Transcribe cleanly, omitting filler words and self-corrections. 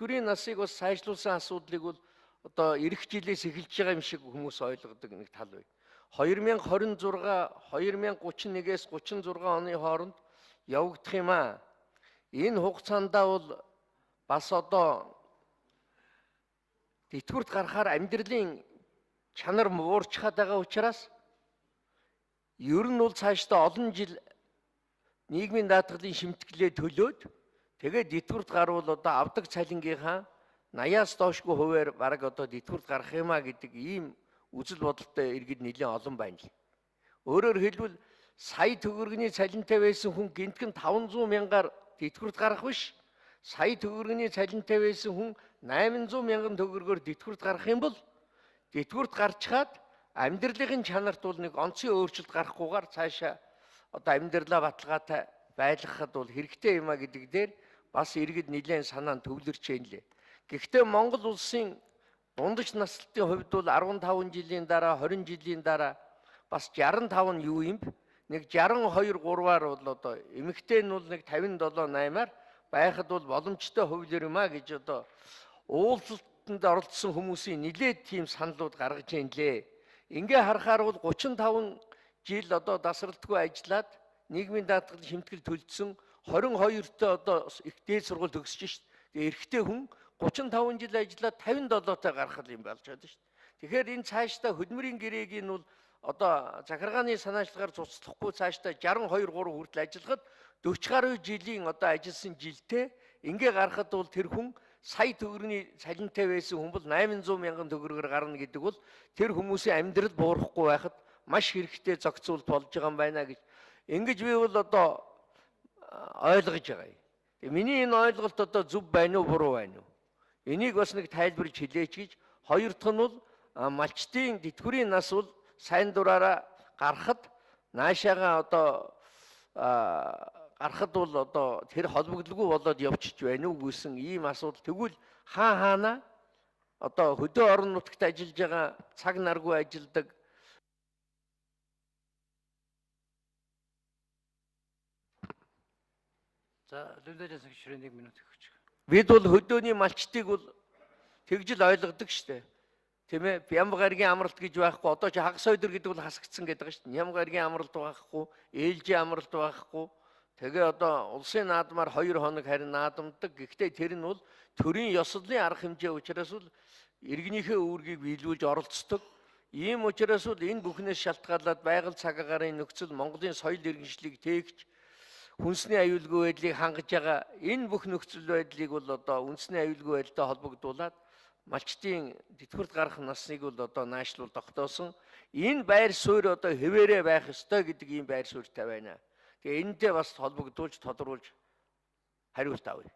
Тэтгэврийн насыг бас сайжруулсан асуудлыг бол одоо ирэх жилээс эхэлж байгаа юм шиг хүмүүс ойлгодог нэг тал бай. 2026 2031-ээс 36 оны хооронд явагдах юм аа. Энэ хугацаанд бол бас одоо тэтгэврт гарахаар амьдралын чанар муурчхаад байгаа учраас ер нь бол цаашдаа олон жил нийгмийн даатгалын шимтгэлээ төлөөд тэгээд тэтгэврт гарвал одоо авдаг цалингийнхаа 80-аас доошгүй хувиар бараг одоо тэтгэврт гарах юм а гэдэг ийм үзэл бодолтой иргэд нэлээд олон байна л. Өөрөөр хэлбэл сая төгрөгийн цалинтай байсан хүн гинтгэн 500 мянгаар тэтгэврт гарах биш. Сая төгрөгийн цалинтай байсан хүн 800 мянган төгрөгөөр тэтгэврт гарах юм бол тэтгэврт гарчхаад амьдралын чанарт бол нэг онцгой өөрчлөлт гарахгүйгээр цаашаа одоо амьдралаа баталгаатай байлгахад бол хэрэгтэй юм а гэдэг дээр бас иргэд нэлээд санаа нь төвлөрч байна лээ. Гэхдээ Монгол улсын дундаж наслалтын хувьд бол 15 жилийн дараа 20 жилийн дараа бас 65 нь юу юм бэ? Нэг 62 3-аар бол одоо эмэгтэй нь бол нэг 57 8-аар байхад бол боломжтой хувилбар юм а гэж одоо уулзалтанд оролцсон хүмүүсийн нэлээд тийм саналууд гаргаж байна лээ. Ингээ харахаар бол 35 жил одоо дасралтгүй ажиллаад нийгмийн даатгал шимтгэл төлдсөн 22-той одоо их дээд сургууль төгсөж шít. Тэгээ эрэгтэй хүн 35 жил ажиллаад 57-той гарах юм болж байна шít. Тэгэхээр энэ цаашдаа хөдөлмөрийн гэрээг нь бол одоо захиргааны санаачлагаар цуцлахгүй цаашдаа 62 3 хүртэл ажиллахад 40 гаруй жилийн одоо ажилласан жилдээ ингээ гарахад бол тэр хүн сая төгрөгийн цалинтай байсан хүн бол 800 мянган төгрөгөөр гарна гэдэг бол тэр хүмүүсийн амьдрал буурахгүй байхад маш хэрэгтэй зохицуулт болж байгаа юм байна гэж ингэж би бол одоо ойлгож байгаа юм. Тэгээ миний энэ ойлголт одоо зөв байна уу, буруу байна уу? Энийг бас нэг тайлбарж хэлээч гэж. Хоёр дахь нь бол малчдын тэтгэврийн нас бол сайн дураараа гарахад наашаага одоо гарахад бол одоо тэр холбогдлгүй болоод явчих байна уу гэсэн ийм асуудал. Тэгвэл хаа хаана одоо хөдөө орон нутагт ажиллаж байгаа цаг наргүй ажилладаг. За, Лүндэжин шүрээ 1 минут өгч. Бид бол хөдөөний малчдыг бол тэгжил ойлгодог штэ. Тийм ээ? Бямба гаригийн амралт гэж байхгүй. Одоо чи хагас өдөр гэдэг бол хасагдсан гэдэг байгаа штэ. Ням гаригийн амралт байхгүй, ээлжийн амралт байхгүй. Тэгээ одоо улсын наадмаар 2 хоног харин наадамдаг. Гэхдээ тэр нь бол төрийн ёслолын арга хэмжээ учраас бол иргэнийхээ үүргийг биелүүлж оролцдог. Ийм учраас бол энэ бүхнээс шалтгаалаад байгаль цаг агаарын нөхцөл, Монголын соёл иргэншлийг тээгч хүнсний аюулгүй байдлыг хангаж байгаа энэ бүх нөхцөл байдлыг бол одоо үндэсний аюулгүй байдалтай холбогдуулаад малчдын тэтгэврт гарах насныг бол одоо наашлуул тогтоосон. Энэ байр суурь одоо хэвээрээ байх ёстой гэдэг ийм байр суурьтай байна. Тэгээ энэтэй бас холбогдуулж тодруулж хариулт авъя.